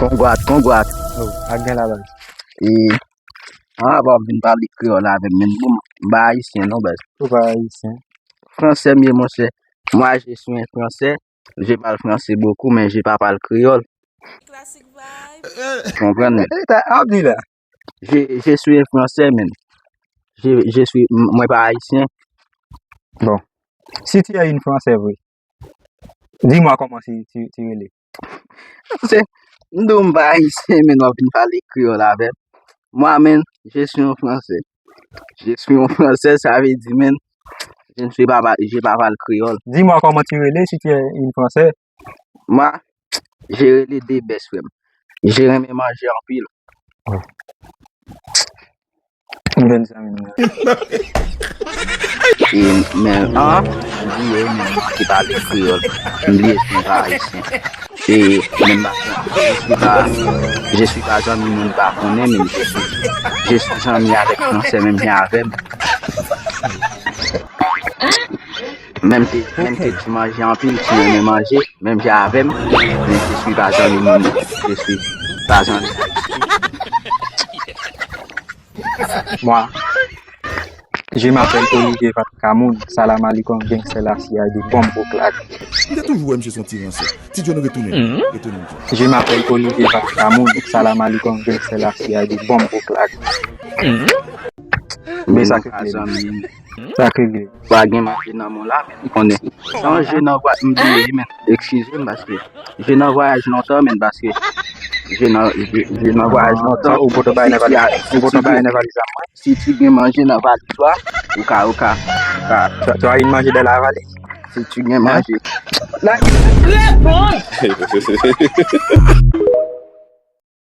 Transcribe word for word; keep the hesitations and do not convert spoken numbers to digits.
Kongo Art, Kongo Art. Oh, ak gen la baz. E, an, apa w vin pale kreyòl avè m, menm bon, m pa ayisyen non, baz. Ou pa ayisyen? Fransè m ye, monchè. Moi, je suis un Français. Je parle français beaucoup, mais je pas parle créole. Classic vibe. Konprann, men. Abdila. Je, je suis un Français, men. Je, je suis, m- mwen pa ayisyen. Bon. Si tu es une Française, oui. Dis-moi comment tu, tu, tu es. Se, m di w m pa ayisyen, men w ap vin pale kreyòl avè m. Moi, men, je suis un Français. Je suis un Français, sa vle di, men, je ne suis pas, je pas parle créole. Dis-moi comment tu es, si tu es une Française. Moi, je rele de best, frè m. Je renmen manje anpil. M jwenn sa menm nan. E, men, an, m bliye menm ki pale kreyòl. M bliye si m pa ayisyen. E, menm pa, je suis pas, je suis pas zanmi moun pa konnen, men je suis, je suis zanmi avèk fransè menm jan avè m. Menm ke, menm ke ti manje anpil, ti renmen manje, menm jan avè m, men je suis pas zanmi moun, je suis pas zanmi. Moi, je m'appelle Olivier Patrick Amoun. Salam alikom, gangster la C I D, bomb bouklak. M te toujou wè misye se yon ti ransè. Ti John retounen. Retounen, John. Je m'appelle Olivier Patrick Amoun. Salam alikom, gangster la C I D, bomb bouklak. Men sa ke Sa k regle. Pa gen manje nan men w la, men m konnen. Sa yon je nan vwa-, m bliye, men. Eskize m, paske je nan vwayaj lontan, men, paske je nan, je, je nan vwayaj lontan. Ou poto bay nan valiz, ou poto bay nan valiz la, mwen. Si tu gen manje nan valiz ou a, ou ka, ou ka, ou ka. Tu, tu as une manje dans la valise? Si tu gen manje. La,